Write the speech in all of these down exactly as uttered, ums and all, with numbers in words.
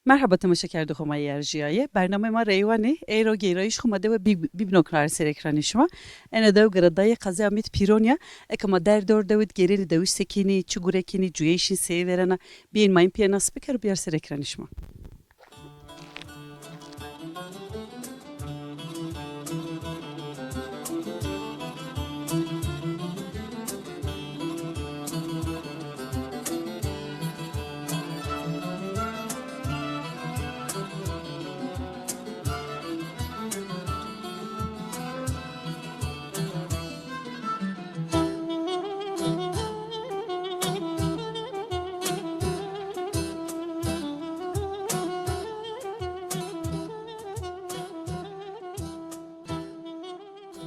Merhaba temaşekerdoxê ma yê erjiyayê. Bernameyê ma Reywanê, eyro gêrayîş xwe ma dewe bî-, bîbnoknar ser ekranê şima. Ene dew girêdayê qezaya Mît Pîronya. Eke ma der dor dewe digêrênî dewiş sekênî, çi gurekênî, cuyeyşîn seyê verena. Biyên ma yên piyê nas biker û biyar ser ekranê şima.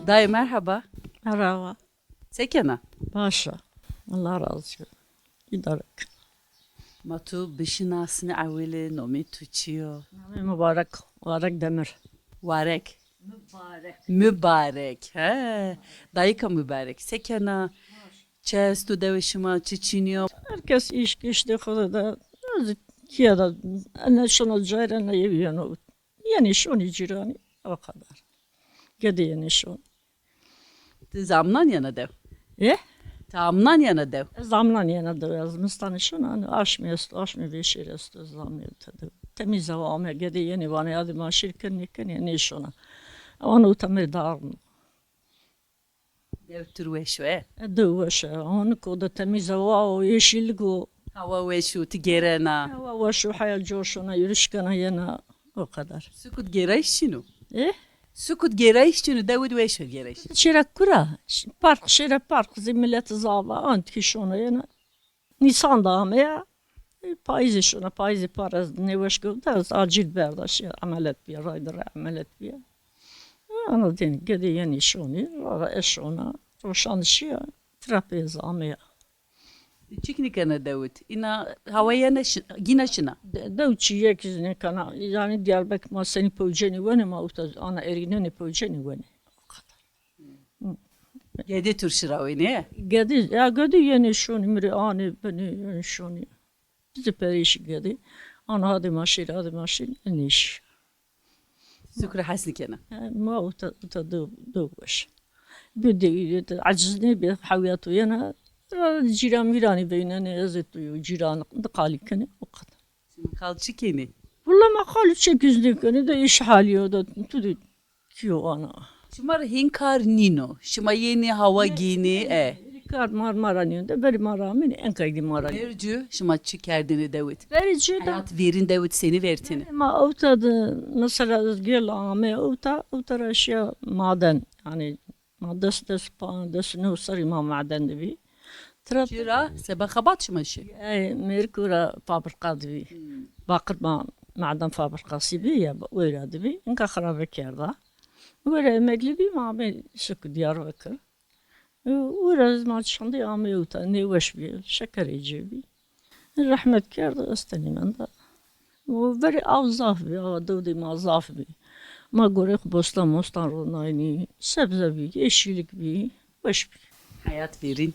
Dayê merhaba. Merhaba. Se kena? Baş e. Allah razî be. Îdare ke. Ma tu bişinasnî ewilê, nomê tu çi yo? Namê Mubarek, Mubarek Demir. Warek. Mubarek. Mubarek, he. Dayika Mubarek. Se kena? Çi esto dewê şima, çi çînî yo? Her kes îş güç de xwe de, ez kiya da, ene şona cayre ne yeviyeno. Yenî şonî cîranî, o kadar. Gedê yenî şon. Ti zamnan yana dew? E? Ti amnan yana dew? Ez zamnan yana dew, ez zimistan şon, hani aşmî esto, aşmî vêşêr esto, zamnê te dew. Temîz hewa ame, gedê yenî vane, ya dê ma şîr kin, nêkin, yenî şona. Wan û temir dağın. Dew tur weş e. E, dew weş e. Honiko de temîz hewa û yeşillik û Hewa weş û ti gêrena. Hewa weş û heya coşona, yürüyüş kena yena. O kadar. Sukut gêrayîş çin o? E? Sukut gêrayîş çin o, dew û weş e gêrayîş. Şêre kura, ş-, park, şêre park, zî millet zava, an ki şona yena. Nîsan da ame ya. E, payîzê şona, payîzê par ez nêweş gewta, ez acîl berdaşî, emelet bîye, rayde re emelet bîye. E, ana dên, gedê yenî şonî, rara eşona, roşan şiya, trapê ez ame ya. Çik nikene dewit? Îna hewa yene şi-, gîne şina? De-, dew çi yek ji nekana, yani Diyarbekir ma senî pewcenî wene, ma uta ana erînenê pewcenî wene. O kadar. Gedê turşirawê ne? Gedî, ya gedî yenê şonî, mirê anê, binê, yenê şonî. Bizi perêşî gedî. Ana hadê maşîr, hadê maşîr, nêş. Sukre hes nikene. He, ma uta, uta do, do baş. Bi de, de, aciz ne bi, hewiyat o yana. Ra cîran vîranî beynene, ez ê tu yo cîran, di qalî kene, o kadar. Şimdi kal çi kene? Valla ma qalî çek yüzünü kene, de iş hali o da, tu de. Kî yo ana? Şima re hîn kar nîno. Şima yenî hewa gînî, e. Kar mar mara nîno. De berî mara min en kaydî mara nîno. Berî cû şima çi kerdinî dewit? Berî cû de. Heyat vêrîn dewit senî vertine? Ma ewta de, mesela ez gel ame ewta, ewta ra şiya maden. Yani ma des, des, pa-, des neh serî ma maden de bî. Tira Çira? Seba xebat şima şi? Ey, Mêrkûra fabrika dibî. Hmm. Baqir ma-, maden fabrikasî bî ya, wêra dibî. Inka xirabe kerda. Wêra emeklî bî, ma amê şik Diyarbekir. Wêra ez ma çandî amê ûta, nêweş bî, şekerê cê bî. Rehmet kerda, ez tenî menda. Û verê av zaf bî, ava dewdê ma zaf bî. Ma gorê xwe bostan mostan ronayînî, sebze bî, yeşîlik bî, weş bî. Heyat vêrîn.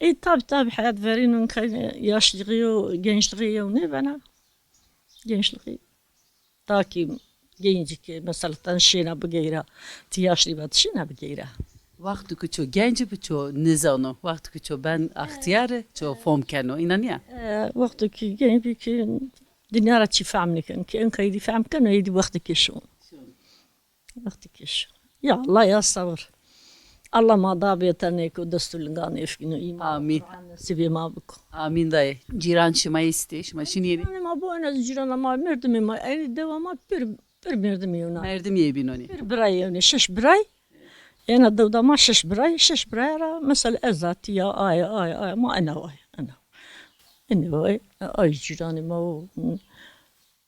Ê, tabî, tabî, heyat verîn in kayne yaşlixî û gençlixî yew nêbena. Gençlixî. Ta ki gencî ki, mesela, ten şêna bigeyra, ti yaşlî be, ti şêna bigeyra. Wextê ku ço genc bi, ço nizano. Wextê ku ço ben extiyar, ço fom keno. Îna niya? E, wextê ki genc bi ki dinya ra çi fehm nikin. Ki en kaydî fehm keno, êdî wextê ki şon. Wextê ki şon. Ya Allah ya sabir. Allah ma da bêtenê ku dest û lingan êfkîno. Îman Amîn. Quran nesîbê ma biko. Amîn dayê. Cîran şima îstê, şima şinî yenê? Cîranê ma bo, en ez cîrana ma, merdimê ma, ey dewa ma pir, pir merdimê yewna. Merdimê bînonê. Pir birayê yewne, şeş biray. Ena dewda ma şeş biray, şeş biray ra mesela ez a, tiya, aya, aya, aya, ma ena way, ena. Ena way, ay cîranê ma o.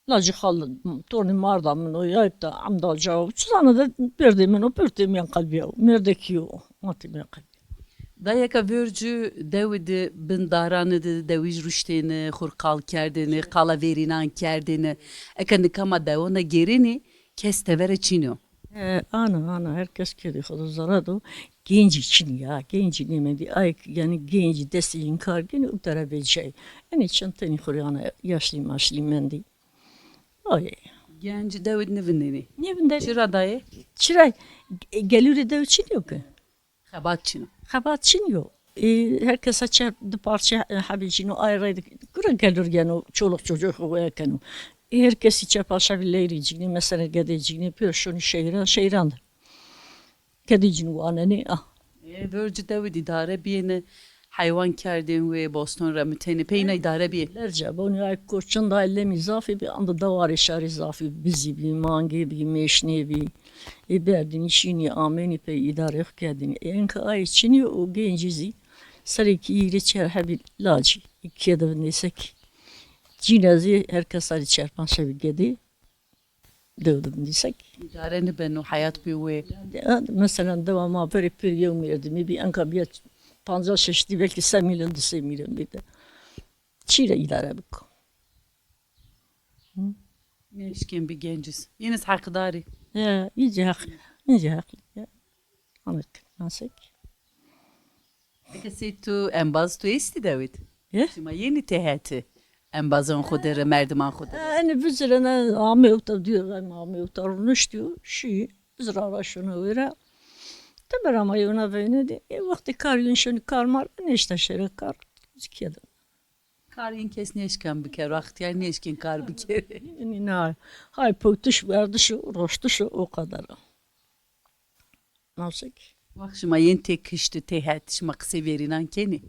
Lacî xal, tornê marda min o, yayb da, emda cawo. Çi zana de perdê min o, perdê miyan qelbiya o. Merdekî o, matê miyan qelbiya. Dayeka vercû dewi di bin daran di dewij ruştêni, xur qal kerdêni, qala verînan kerdêni. Eke nika ma dewona gerêni, kes tevere çîno. E, ana, ana, her kes kedî xwe do zara do. Gencî çin ya, gencî nêmendî. Ay, yani gencî destê înkar gini û tere vecay. Enê çend tenî xuriyana yaşlî maşlî mendî. Ay. Genc dewid nivinênê. Nivinênê. Çira dayê? Çira, e, gelûrê dew çin yok ki. Xebat çin. Xebat çin yok. E, her kesa çer di parça, e, hebê çin o, ay rey kura gelûr geno, çoluk çocuğu xwe keno. E, her kesi çer parça bir leyri cini, mesela gede cini, pür şunu şehran, şehran. Kedî cin û anenê, ah. Ê, vêr ci dewid îdare biyêne, heywan kerdên wê, boston re mitêne, peyna îdare biyê. Lerca, bonî ay koçin da lemî zafî bi, anda dewarê şarî zafî, bizî bî, mangê bî, mêşnê bî. Ê berdînî şînî, amênî pey îdare xwe kedînî. Ê enka ay çinî û gencî zî, serê kî îrê çer hebî lacî, kê de nêsekî. Cîna zî her kes arî çer panc şevî gedê. Dew dibin dîsek. Îdare nibeno, heyat pê wê. Ya, mesela dewa ma verê pir yew mêrdimî bî, enka biya panca şeştî, belkî se mîlyon, du sê mîlyon bî de. Çî re îdare biko? Hı? Nêşkên bi genciz. Yeniz heqdarî. Ya, îce heq, îce heq. Ya. Amek, nasek. Eke sê tu embaz tu êstî dewêt? Ye? Şima yenî tê hetî. Embazan xwe de re, merdiman xwe de re. Enî vizirene amê ewta diyor, em amê ewta rûniştiyo, şî, vizira ra şûna wêre. Te bera ma yewna veyne de, e, wextê kar yûn şûn kar mar, nêşta şêre kar, zikye de. Kar în kes nêşken biker, wextiyar nêşkin kar biker. Enî na, hay powtiş, werdiş û roştiş û o kadar. Nasek. Wext şima yên tê kişt û tê het, şima qisê vêrînan kenî?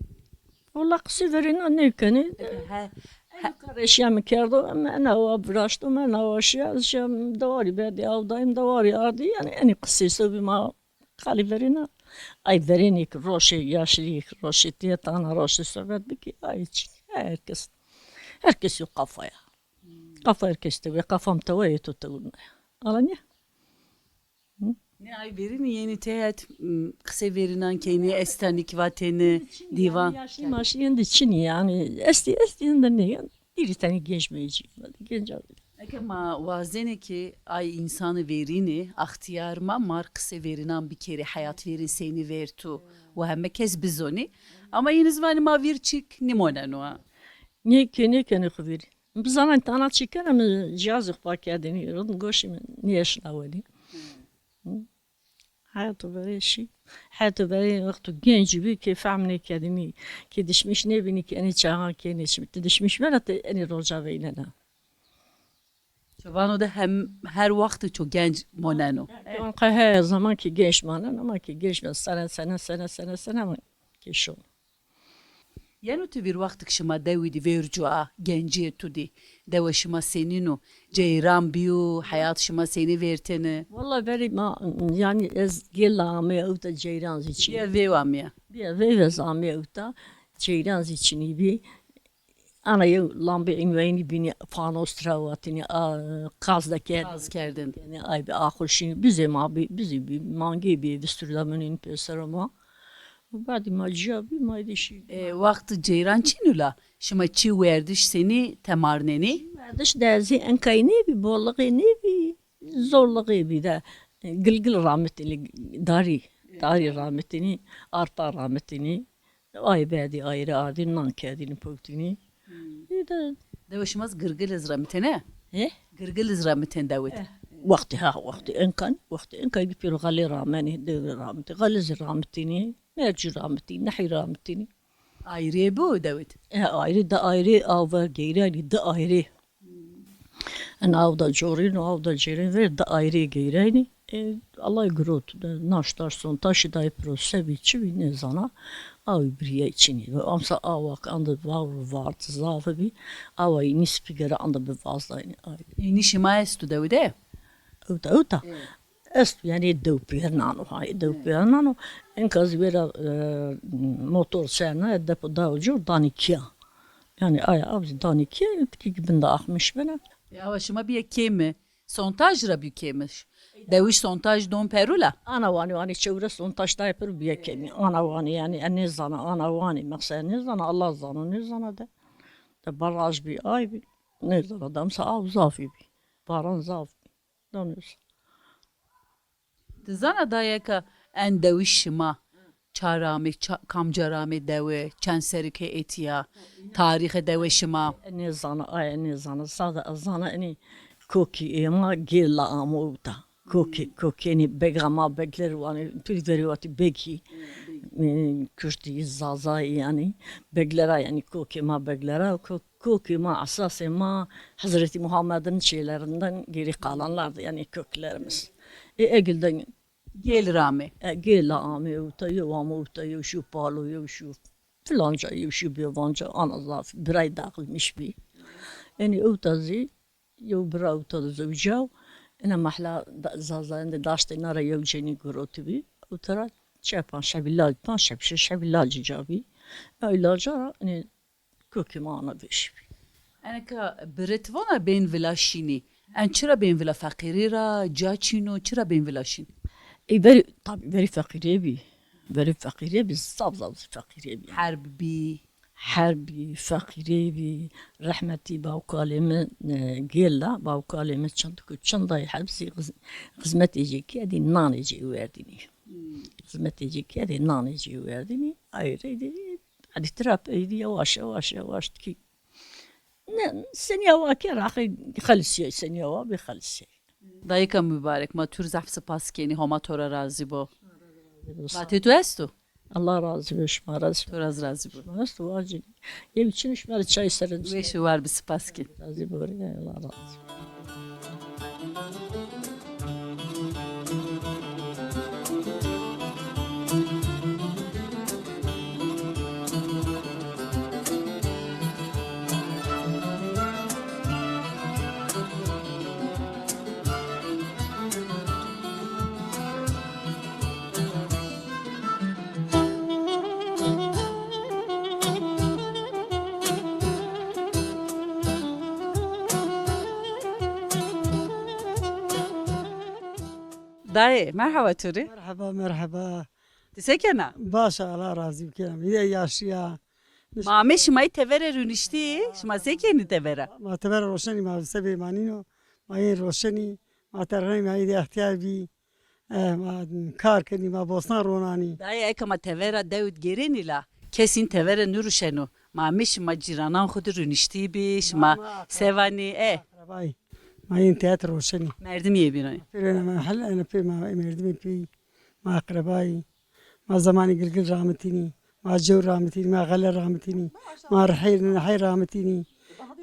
Wala qisê vêrînan nêkenî. He, he. Kardeşiya min kerdo, em ena wa viraşto, me ena wa şiya, ez şiya dewarî berdî, ew dayim dewarî ardî, yani enî qisê sebî ma qalî vêrînan. Ay vêrînêk roşê, yaşlîk roşê, tê tana roşê sohbet bikî, ay çi, her kes, her kes yo kafaya. Kafa her kes te wê, kafam te wê, yê to te wê. Alanya? Hı? Ne ay vêrînî yenî tê het, m, qisê vêrînan kenî, estanî ki vatêni, dîvan. Yaşlî maşlî yên de çinî yani. Estî, estî yên de ne yan. Dîrî tenî genç meycî. Genç abi. Eke ma wazenê ki ay însanî vêrînî, axtiyar ma mar qisê vêrînan bikerê, heyat vêrîn sênî vêr tu. Û heme kes bizonî. Ama yeniz vanî ma vîr çîk nîmoneno ha. Nêke, nêkenê xwe vîrî. Bizanên tana çi kene, min cihazê xwe pa kedinî, rind goşê min nêşnawenî. Hı. Heyato berê şî. Heyato berê wexto genc bî, kê fehm nêkedinî, kê dişmîş nêbînî, kê enê çaxan kê nêşmî. Ti dişmîş bena, ti enê roja veynena. Çavano de hem her wextê ço genc moneno. Wan qe her zaman ki genç manen, ama ki genç ben sene, sene, sene, sene, sene, ama ki şo. Yeno tu vîr wextik şima dewî dî vêr cua, genciyê tu dî, dewe şima senîn o, ceyran bîyo, heyat şima senî vêrtene? Walla berî ma, yani ez gêla amê ewta ceyran zî çi. Biye vê wa miye. Biye vê vez amê ewta ceyran zî çinî bî. Ana yew lambê înveynî bînî fanos tira watinî, a, qaz de kerd. Qaz kerdin. Yani ay bi axurşî, bizê ma bî, bizê bî, mangê bî, vistûrda min în pêsera ma. Û badî ma ciya bî, ma êdî şî. E, wext ceyran çînû la, şima çi werdiş senî temarnenî? Werdiş de zî enkay nêbî, bolixê nêbî, zorlixê bî de, e, gilgil ramitînî, darî, darî ramitînî, arpa ramitînî. Ay berdî ayre ardî nan kerdînî powtînî. Hmm. Ê de. Dewe şima girgil iz ramitene? He? Girgil iz ramiten dewit. Eh. Wextê ha, wextê enkan, wextê enkan gî pêro xalê ramenî, dewe ramitî, xalê zî ramitînî, mercû ramitî, nehî ramitînî. Ayrê bu dewit? E, ayrê de ayrê, aw ver geyranî de ayrê. En aw da corîn û aw da cêrîn ver de ayrê geyranî. E, Allah girot, de, naş taş son taşî dayê piro sebî çi bî nêzana. Awî biriyay çinî. Ve amsa awak anda vavr vart zaf bî. Awayî nî spîgere anda bi vaz dayînî. Ay. Înî şima estu dewide? Ewta, ewta. Evet. Estu yani dew pêr nano, ha, dew pêr nano. Enka zî vera, e, motor serna, depo daw cor danî kiya. Yani aya av zî danî kiya, tikî ki bin de axmiş bena. Ya, awa şima biye kêmi. Sontaj re bî kêmiş. Dewiş sontaj don perula? Ana wanî, wanî çewre sontaj dayê pir bîye kêmî. Ana wanî, yani, e, nêzana, ana wanî, mesela nêzana, Allah zana, nêzana de. De baraj bî, ay bî, nêzana, de mesela av zafî bî. Baran zaf bî. Danêz. Dizana dayeka en dewiş şima? Çar amê, ça-, kamca ramê dewe, çend serike etiya, tarîxe dewe şima? Nêzana, ay nêzana, sade ez zana, enî Kokî ê ma gêla amo ewta. Kokî, kokênî bega ma begler wanê, tu li verî watî begî, e, Kurdî, Zazayî yanî, beglera yanî kokê ma beglera, ko-, kokê ma esasê ma Hazreti Muhammed'in şeylerinden geri kalanlardı yani köklerimiz. E, Egil'den Gêl ramê. E, gêla amê ewta, yew amo ewta, yew şû palo, yew şû filanca, yew şû bêvanca, ana zaf, biray dağılmış bî. Yanî ewta zî, yew bira ewta di zewca, ina mehla da-, Zazayan de daştê nara yew cenî gurotibî. Ewta ra çe panc şevî lal, panc şev, şeş şevî lal cî ca bî. Ew laca ra, yanî, Kokê ma ana vêşî bî. Eneka birit vana bên vila şînî. En çira bên vila feqîrî ra, ca çîno, çira bên vila şîn? Ê verî, tabî verî feqîrê bî. Verî feqîrê bî, zaf zaf zî feqîrê bî. Herb bî. Herb bî, feqîrê bî. Rehmetî bawkalê min, e, gêl da, bawkalê min çend ku çend dayê hepsî xiz-, xizmetê cê kerdî, nanê cê werdînî. Hmm. Xizmetê cê kerdî, nanê cê werdînî. Ayrê dî Edi tira peydî yavaş, yavaş, yavaş dikî. Ne, seniya wa ke raxê xelisiyê, seniya wa bê xelisiyê. Dayika mubarek, ma tur zaf spas kenî, Homa to ra razî bo. Vatê tu esto? Allah razî bo, şima razî bo. To ra razî bo. Şima esto, wacî. Yew çin şima re çay serin. Weş û war bi, spas kenî. Razî bo, Allah razî bo. Dayê, merhaba tu rê. Merhaba, merhaba. Tu se kena? Baş e, Allah razî bike. Îdî yaşî ya. Ma amê şima yê tevere rûniştî, şima se kenî tevera? Ma tevera roşenî, ma sebê ma nîno, ma yê roşenî, ma terxenî, ma îdî extiyar bî. Eh, ma kar kenî, ma bostan ronanî. Dayê, eke ma tevera dewid gêrenî la, kesîn tevere niruşeno. Ma amê şima cîranan xwe di rûniştî bî, şima sevanî, e. Ma, ma, akrabayî. Ma yên teat roşenî. Merdimî yê bînayî. Pêrê ne, ma hel, ene pê ma merdimê pî, ma akrabayî. Ma zemanî gilgil ramitînî, ma cew ramitînî, ma xele ramitînî, ma rihê, nihê ramitînî,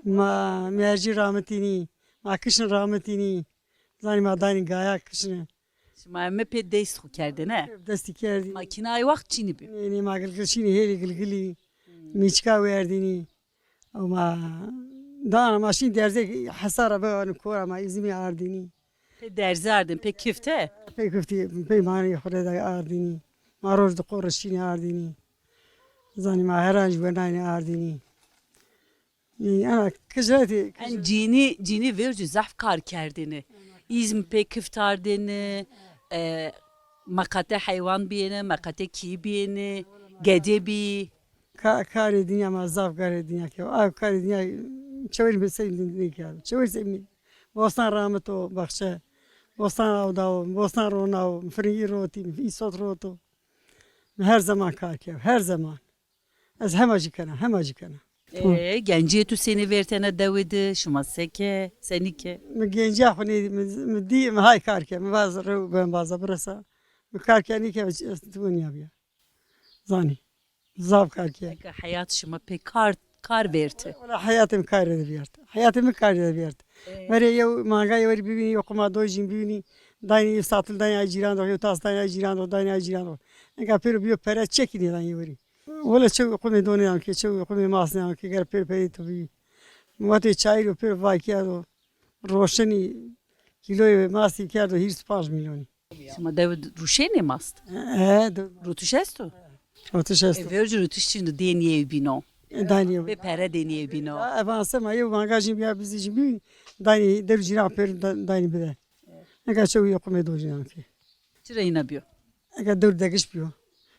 ma mercî ramitînî, ma kişin ramitînî. Zanî ma danî gaya kişine. Şima mi pê dest xwe kerdine? Destî kerdî. Makînayê wext çînî bî? Nê, nê, ma gilgil şînî hêlî gilgilî. Hmm. Mîçka werdînî. Ew ma dana ma şîn derzê hesara be, anî kora ma îzimî ardînî. Pê derzê ardin, pê kifte? Pê kiftî, pê manî xure de ardînî. Ma roj di qor şînî ardînî. Zanî ma heran ji we nayne ardînî. Ê, ana, kijetê, En kijetê. Cînî, cînî vêr jî zehf kar kerdêne. Îzm pê kiftardêne, e, meqate heywan biyêne, meqate kî biyêne, gedê bî. Ka-, karê dinya ma zaf karê dinya ke. Ev karê dinya çewir bi sey din dinya ke. Çewir sey min. Bostan ramito baxçe. Bostan avdao, bostan ronao, firingî rotî, îsot roto. Her zaman kar ke, her zaman. Ez hema jî kena, hema jî kena. Ee, genciyê tu sênê vêrtene dewê di, şima seke, senîke? Mi genciya xwe nêdî, mi, mi dî, mi hay kar ke, mi vaz rew ben baza biresa. Mi kar ke nîke, ez tu niya biya. Zanî. Zaf kar ke. Eke heyat şima pê kar, kar vêrti? Wala heyatê min kar de vêrt. Heyatê min kar de vêrt. Ee. Merê yew manga yew werî bibînî, yew quma doy jîn bibînî. Daynî yew satil daynî ay cîran do, yew tas daynî ay cîran do, daynî ay cîran do. Enka pêro biyo pere çekî nê daynî werî. Wele çew qumê donê an ke, çew qumê masnê an ke, ger pêr perê tu bî. Watê çayîr û pêr vay kerdo. Roşenî kîloyê masî kerdo hîrs panc milyonî. Şima dew rûşenê mast? He, he, dew. Rûtiş esto? Rûtiş esto. E, verci rûtiş çin dêniyê bîno. E, daniyê. Be pere dêniyê bîno. Ya, evanse ma yew mangajî biya bizi jî bî. Danî dev cîran pêr da-, danî bide. Ega çew yew qumê dojînan ke. Çira îna biyo? Eke dewr degiş biyo.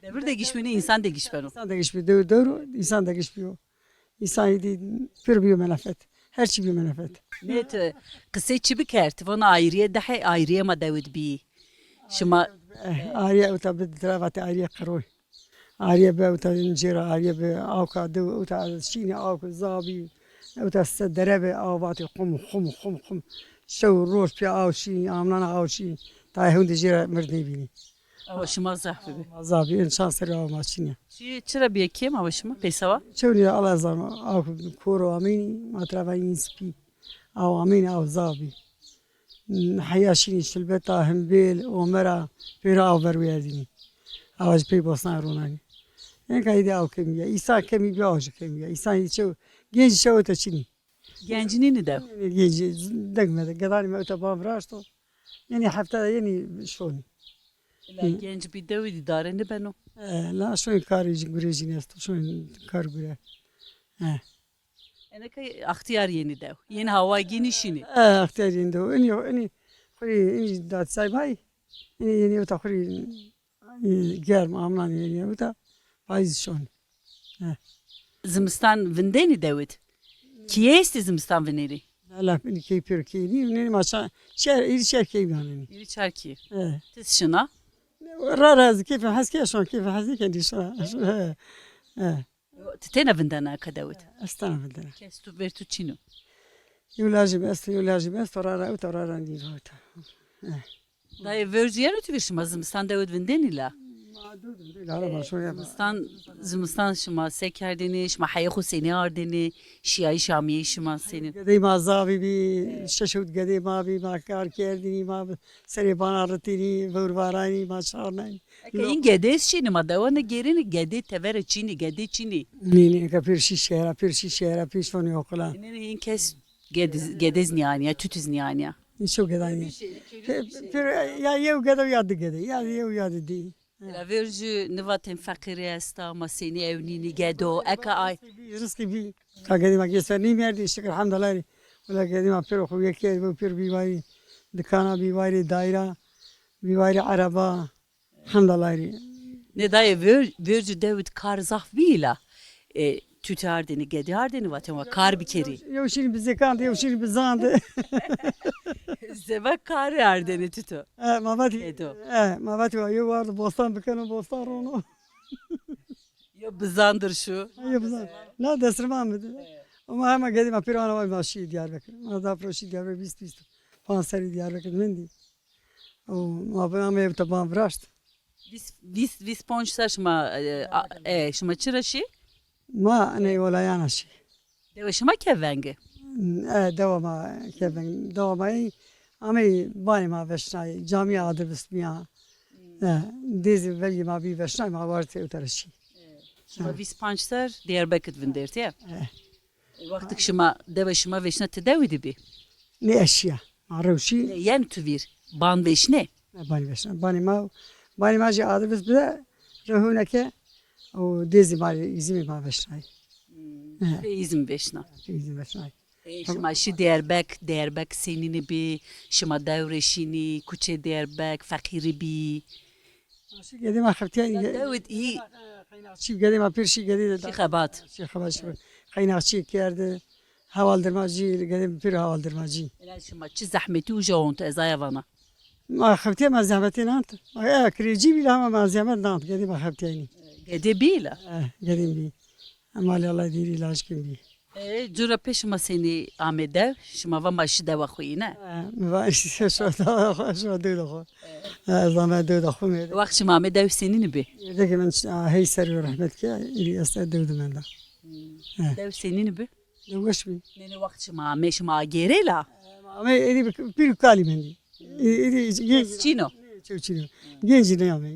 Devir degiş bîne, însan degiş beno. Însan degiş biyo, dewr, dewr, însan degiş biyo. Însanî dî pir biyo menefet. Her çi biyo menefet. Nê tu qisê çi biker? Tu vana ayrîye dehê, ayrîye ma dewid bî. Şima Eh, ayrîye ewta bi diravatê ayrîye qiroy. Ariye be ewta cêra, ariye be awka dew, ewta şînê awk zabî, ewta se dere be avatê xum, xum, xum, xum. Şew û roj pê aw şî, amnana aw şî, tayê hûn dê jê re mir nêbînî. Awa şima zehf bibe. Zaf bî, însan serê awa ma çin e. Çi, çira bîye kêm awa şima, peysewa? Çewnî Allah zana, aw koro amînî, ma tira ve în spî. Aw amînî, aw zaf bî. Heya şînî şilbeta, himbêl, omera, pêra aw verwerdînî. Awa ji pey bostan ronanî. Enka îdî aw kemî ye. Îsa kemî bî, aw jî kemî ye. Îsa îdî çew, genc çew te çinî. Gencinî nî dew. Genci degme de, gedanî me ewta ban viraşto. Yenî hefte de yenî şonî. La genc bî dew îdî dare nibeno. E, la şonî karê jî gurê jî nesto, şonî kar gure. E. Eneke axtiyar yenî dew. Yenî hawa gînî şînî. E, axtiyar yenî dew. Înî, înî xurî, înî dat say bay. Înî yenî ewta xurî germ amnan yenî ewta payîz şon. He. Zimistan vindenî dewit. Kiyê estî zimistan vinêrî? La, la, înî key pêro key nî, nî ma ça-, çer, îrî çer key yanî. Îrî çer key. He. Tiz şina? Ra ra ez keyfê hez key şon, keyfê hez nî kendî şon. He. He. Ti têne vindena ka dewit? Ez tena vindena. Kes tu ver tu çîno? Yew lajî bi esto, yew lajî bi esto, ra ra ewta, ra ra nî ewta. He. Dayê, vercî yeno tu vîr şima zimistan dewit vindenî la? Ma dewit vindenî la, ma şoya. Zimistan, zimistan şima se kerdênê, şima heyê xwe sênê ardênê, şiyayî şamiyê şima sênê? Gedey ma zavî bî, şeş hewt gedey ma bî, ma kar kerdînî, ma bi serê bana ritînî, vewr varanî, ma çarnayî. Eke hîn gedê şînî, ma dewa ne gêrênî, gedê tevere çînî, gedê çînî. Nî, nî, eke pêr şî şehra, pêr şî şehra, pêr şonî oqila. Nî, nî, hîn kes Gediz, gediz niyaniya, tütüz niyaniya. Nî çew gedan ye. Pir, pir, ya yew gedo ya di gede, ya yew ya di dî. La verjî niva tên feqîrî esta, ma sênî ew nînî gedo, eka ay. Rizqî bî, rizqî bî. Ka gedê ma gê ser nîmerdî, şikir hemdalay. Wela gedê ma pêro xwe yekê, ew pêr bî wayî dikana, bî wayî dayra, bî wayî ereba. Hemdallah rî. Ne dayê, ver, vercî dewid kar zaf bî la. E, tütü ardênî, gedê ardênî, vaten wa kar bikerî. Yew şîrî bi zêkandî, yew şîrî bi zandî. Zeva karê ardênî tütü. E, ma vatî, Edo. E, ma vatî wa yew wardi bostan bikeno, bostan rono. Yew bi zandir şu. Yew bi zand. Na desrima mi de. Ama hema gedê ma pêro ana ma şî Diyarbekir. Ma da pro şî Diyarbekir, bîst, bîst. Panserî Diyarbekir mendî. Û ma bi amê bi te ban viraşt. Vîst, vîst, vîst ponc ser şima, e, a, e, şima çi reşî? Ma enê welayana şî. Dewa şima keveng e? E, dewa ma keveng. Dewa ma ey, amê banê ma veşnayê. Camiya adir bistmiya. E, dêzî velgî ma bî veşnayê ma wartê ew tere şî. Şima vîst panc ser Diyarbekir vindertiye? E. Wextik şima, dewa şima veşna ti dewî dibî? Nê eşiya. Ma rewşî. Nê, yen tu vîr. Ban veşne? Ne, banî veşne. Banî ma, banî ma jî adibis bide rehûneke û dêzî ma, îzimê ma veşnayê. Hmm. He. Pê îzim veşna. Pê îzim veşnayê. E, şima şî Diyarbek, Diyarbek senînî bî, şima dewrê şînî, kuçê Diyarbek, feqîrî bî. Şî gedê ma xebtiya. Ya dewid î. Qeynaqçî gedê ma pêr şî gedê de. Şî xebat. Şî xebat şî. Qeynaqçî kerdi. Hewaldirmacî, gedê pêr hewaldirmacî. Ela şima çi zehmetî û jawon tu ezaya vana? Ma xebtiya ma zehmetê nant. Ma ya kirêcî bî la ma zehmet nant. Gedê ma xebtiya nî. Gedê bî la? Eh, gedê bî. Malê Allah dîrî lajkin bî. E, cura pê şima senî amê dew, şima va ma şi dewa xwe yî, ne? E, mi va şo dewa xwe, şo dew de xwe. E, ez va me dew de xwe me. Wext şima amê dew senî nibî? Êrdekê min, a, hey ser û rehmet ke, îrî ez dew de menda. Hmm. E. Dew senî nibî? Dew weş bî. Nê, nê, wext şima amê, şima agêrê la? E, amê êdî bi, pîr û kalî mendî. Ê, êdî genc çîno. Çew çîno. Genc ne amê.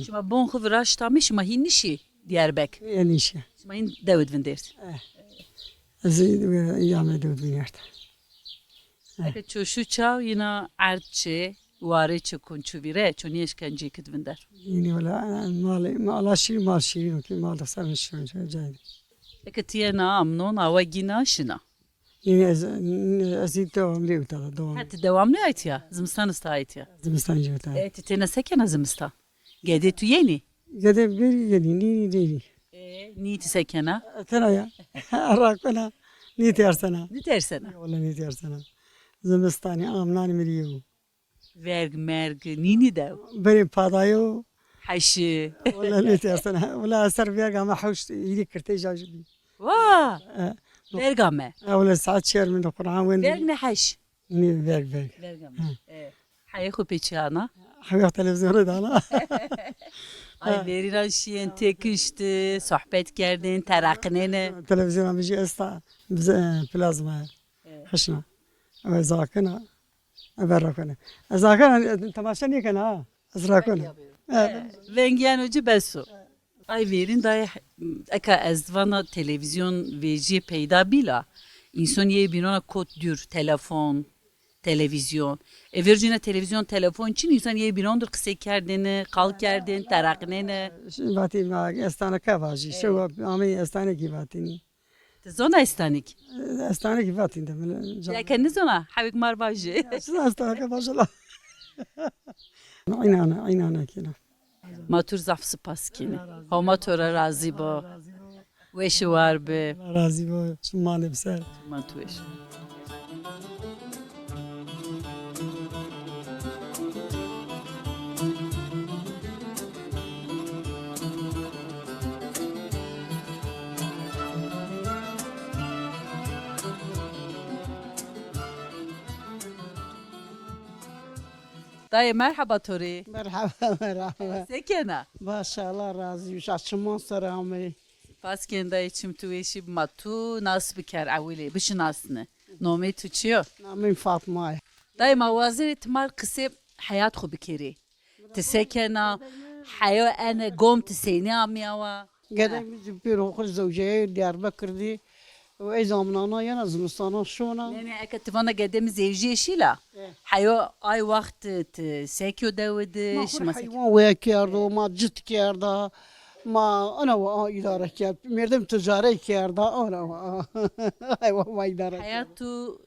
Şima bon xwe viraşt amê, şima hîn nişî? Diyarbek. Ê nîşe. Şima hîn dewid vindêrt. Eh. Ez ê ya me dewid vindêrt. Eh. Eke çoşu çaw yina erd çê, warê çê kunçu vîre, ço nî eşkencê kid vinder. Yine wala malê, mala şîrîn, mal şîrîn o ki mal da ser şîrîn caydi. Eke tiye na amnon, awa gîna şina. Yine ez, ez ê dewam lê uta da dewam. Ha, ti dewam lê aytiya, zimistan ista aytiya. Zimistan jî uta. E, ti têne sekena zimistan? Gedê tu yenî? Gedê berî yenî, nî, nî, nî. E, nî ti sekena? Tena ya. Rakona. Nî tersena. Nî tersena? Wala nî tersena. Zimistanî, amnanî mirî yew. Verg, merg, nînî dew? Berê padayo. Heşi. Wala nî tersena. Wala ser verga me hewş hîrî kirtê ja jî bî. Wa! E, verga me. E, wala saet çer min de Qur'an wendî. Verg ne heş? Nî verg verg. Verga me. Hı. E, heyê xwe pê çi ana? Heyê televizyonê dana. Ay, verînan şiyên têkişti, sohbet kerdin, teraqinêne. Televizyona min jî esta, bize, e, plazma ye. Evet. Hişna. Ew zakina. Ev rakine. Ez zakina, e, temaşe nêkena ha. Ez rakine. E, vengiyano ci beso. Ay verîn dayê, eka ez vana televîzyon vêjiyê peyda bîla, însan yê bînona kot dûr, telefon, televîzyon. E, vercîna televîzyon, telefon çin, însan yê bînon dir qisê kerdêne, qal kerdên, teraqnêne. Vatî ma estaneke vajî, şewa amê estanekî vatînî. Ti zona estanek? Estanekî vatîn de min. Yeke nizona, hewik mar vajê. Estaneke vajela. Înane, înane kîna. Ma tu zaf spas kîne. Homa to re razî bo. Weş û war be. Allah razî bo. Çimanê bi ser. Çiman tu weş. Dayê, merheba to rê. Merheba, merheba. Se kena? Baş, Allah razî, ji çiman ser amê. Spas kên dayê, çim tu wêşî, ma tu nas biker ewilê, bişinasne. Nomê tu çi yo? Namê min Fatma ye. Dayê, ma wazirê ti mar qisê heyat xwe bikerê. Ti se kena, heyo ene gom ti seynê amiyawa? Gedê min jî pêro xwe zewjeye Diyarbekir dî. Û ey zaminana yena zimistana şona. Ne, ne, eke ti vana gedê min zewjiyê şîla. Eh. Heyo ay wext ti sekyo dewi di, ma xwe şima sekyo. Heywan weye kerdo, ma cit kerda, ma ana wa idare kerd. Merdim ticare kerda, ana wa. Heywan wa idare kerda. Heyat tu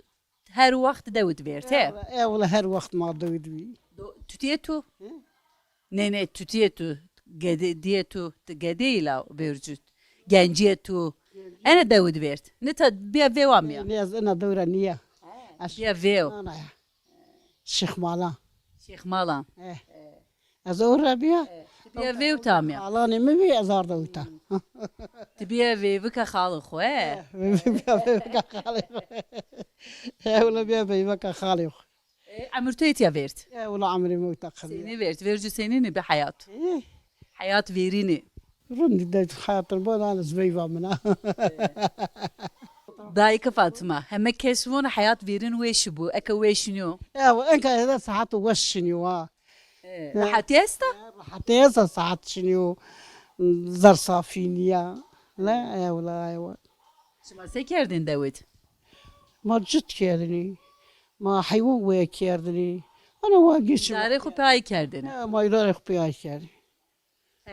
her wext dewid vêrt, he? Ewla, ewla her wext ma dewid bî. Do-, tutiyê tu? Hı? Ne, ne, tutiyê tu, gede-, diyê tu, tu gedeyî la bercût. Genciyê tu. Ene dewid vêrt. Ne ta biya vê wa miya. Ne, ez ina dewra niya. He, biya vê o. Ana ya. Şêxmalan. Şêxmalan. Eh. Ez ora biya. Eh, tu biya vê wita miya. Xalanê min bî, ez arda wita. Tu biya vê bika xalê xwe, eh? Eh, biya vê bika xalê xwe. Ewle biya vê bika xalê xwe. E, emir tu êtiya vêrt? Ewle emrê min wita qediya. Sênê vêrt, vêrcû sênê ne bi heyat. Eh. Heyat vêrî ne. Rindî de xatir bo, dan ez veyva min a. Dayika Fatima, heme kes von heyat vêrin weş bû, eke weş niyo. Ew, enka êde saet weş şinî wa. E, rehetî esta? Rehetî esta, saet şinî û zer safî niya. Ne, ew la, ew. Şima se kerdin dewid? Ma cit kerdinî. Ma heywan wê kerdinî. Ana wa geçin. Îdarê xwe pê ay kerdin. He, ma îdarê xwe pê ay kerdin.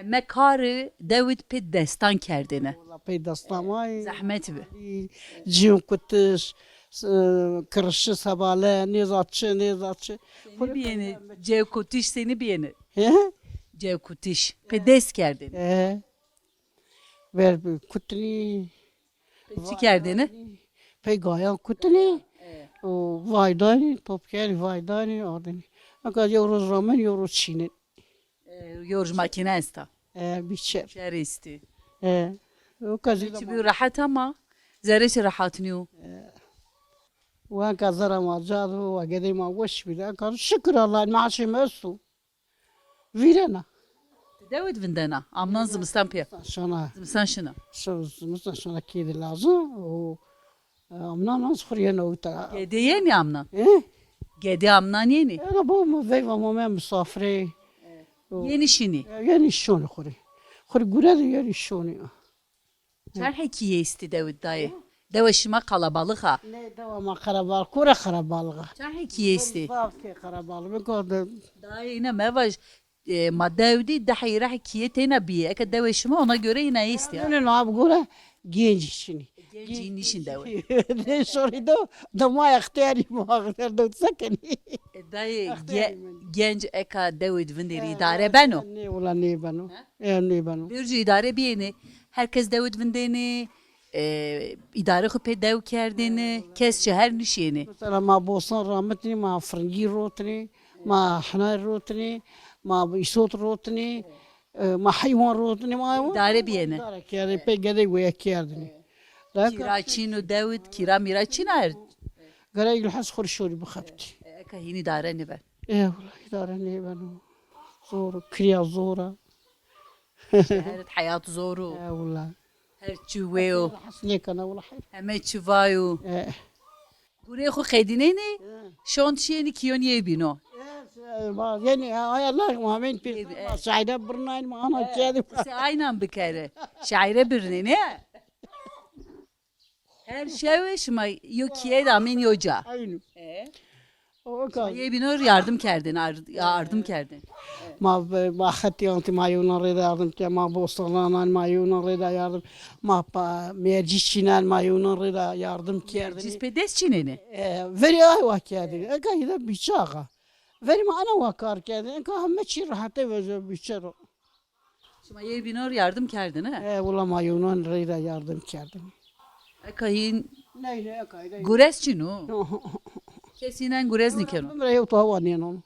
Me karê dewid pê destan kerdêne. Wala pê destan ma. Zehmet bi. Cîn kutiş, s-, kirişi sebale, nêza çi, nêza çi. Seni biyeni, cev kutiş seni biyeni. He? Cev kutiş. Pê dest kerdêne. He. Ver bi kutini. Pê çi kerdêne? Pê gayan kutini. E. Û vaydanî, topkerî vaydanî, adini. Eka yew roz ramen, yew roz çînin. E, yew roz makîne esta. E, bîçer. Çer êstî. E, o ka zî çi bî rehet ama zerê çi rehat nîyo. E, weka zera ma ca do, wa gedê ma weş bî de. Eka şikir Allah, maaşê me esto. Vîrena. Dewid vindena. Amnan zimistan pê. Şana. Zimistan şina. Şo-, zimistan şana kê de lazim. O, e, amnan az xuriyena uta. Gedê yenî amnan? He? Gedê amnan yenî? Era bo mu veyva ma me misafirê. Yenî şinî? E, yenî şonî xuri. Xuri gure de yenî şonî. Çend hekî yê îstî dewid dayê? Dewa şima qalabalix a? Ne, dewa ma qalabalix, kore qalabalix a. Çend hekî yê îstî? Zaf ke qalabalix, min gotin. Dayê ne me vaj, e, ma dewdî deh heyra hekî yê têna bîye. Eke dewê şima ona göre yine îstî. Ne, ne, ne, abi gore genç şinî. Genç nîşin dewê. Ne, sorry do, dema extiyarî ma extiyar do sekenî. E, dayê, ge-, genç eka dewid vindêrî idare beno? Ne, wala ne beno. He? E, nêbeno. Bêrcî îdare biyêne, her kes dewid vindêne, e, îdare xwe pê dew kerdêne, kes ji her nişêne. Mesela ma bosan ramitnî, ma firingî rotinî, ma hinay rotinî, ma îsot rotinî, e, ma heywan rotinî, ma heywan. Îdare biyêne. Îdare kerdî, pê gedê wê kerdinî. Kîra çîn û dewid, kîra mîra çîn a her. Gerek li hez xwe şorî bixebitî. Eka hînî dare nêben. E, wela îdare nêben. Zor, kiriya zor e. Şeheret heyat zor û. E, wela. Her çi wê û. Hez nêkene, wela her. Heme çi vay û. E. Gurê xwe qedînênî, E. şon şiyênî kiyon yê bîno. E, se-, ba, yenî, ay Allah, ma bên pê, Yê bi-, e. ma şaire birnayn, ma ana E, kedi. Se aynan bikere. Şaire birnê, ne? Her şewe şima yo kiye de amên yo ca. Aynen. E? O Şima kadar. Yê bînor yardım kerdin, ar-, yardım kerdin. Ma be-, ma xetî antî ma yewnan rê de yardım ke, ma bostanan ma yewnan rê de yardım, ma pa-, mercî çînen ma yewnan rê de yardım kerdin. Cîs pê dest çînêne? E, verî ay wa kerdin. Eka hîde bîçaxa. Verî ma ana wa kar kerdin. Eka heme çî rahete ve bîçero. Şima yê bînor yardım kerdin, he? E, wela ma yewnan rê de yardım kerdin. Eka hîn Ney, ney, eka, ney. Gurez çin o? Kesînen gurez nikeno. Bimre yew tu hewa nênan.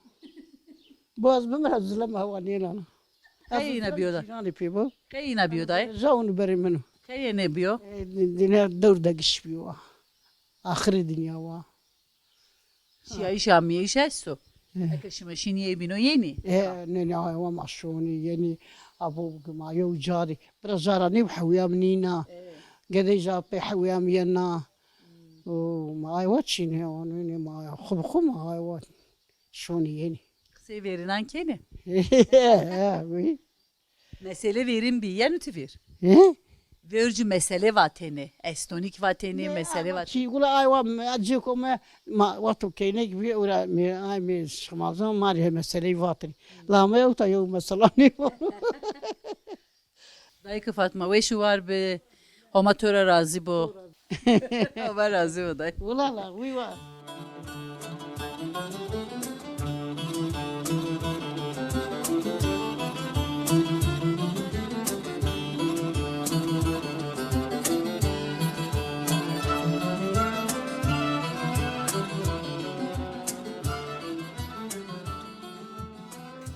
Baz bimre zilem hewa nênan. Qey yine biyo da? Çînanê pê bu. Qey yine biyo da? Za onu berê min o. Qey yine biyo? E, di-, dine dewr de giş biyo. Axirê dinya wa. Şiyayîş amiyayîş esto. Eh. Eke şima şînî yê bîno yenî. E, ne, ne, ay, wa ma şonî yenî. Abo, ma yew carî. Bira cara nê hewiyam nîna. Eh. Gedê ja pê hewiyam yena. Hmm. O, ma ay wa çînê, o, ne, ne, ma xwe bi xwe ma ay wa şonî yenî. Qisê vêrinan kêne? E, wî. Mesele vêrin bî, yeno ti vîr? He? Vêr jî mesele vatêne, estonîk vatêne, Ne, mesele ama vatêne. Çi, gula ay wa me, acı ko me, ma, wexto keynek bî, ora me, ay me, şımazan, ma rê meseleyî vatêne. La me yew ta yew mesela nî. Dayke Fatma, weş û war bi, Homa to re razî bo. Homa razî bo dayê. Wila la, wî wa.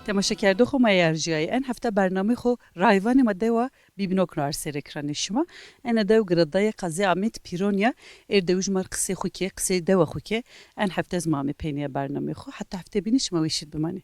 Temaşekerdoxê ma yê erjiyayê, en hefte bernameyê xo Rayvanê ma dewa Bîbnok nû arser ekranê şima. Ene dew girêdayê qezê Amed Pîronya, êr dewij mar qisê xo ke, qisê dewa xo ke, en hefte ez ma amê peynîya bernameyê xo. Heta hefte bînî şima weşîd bimanê.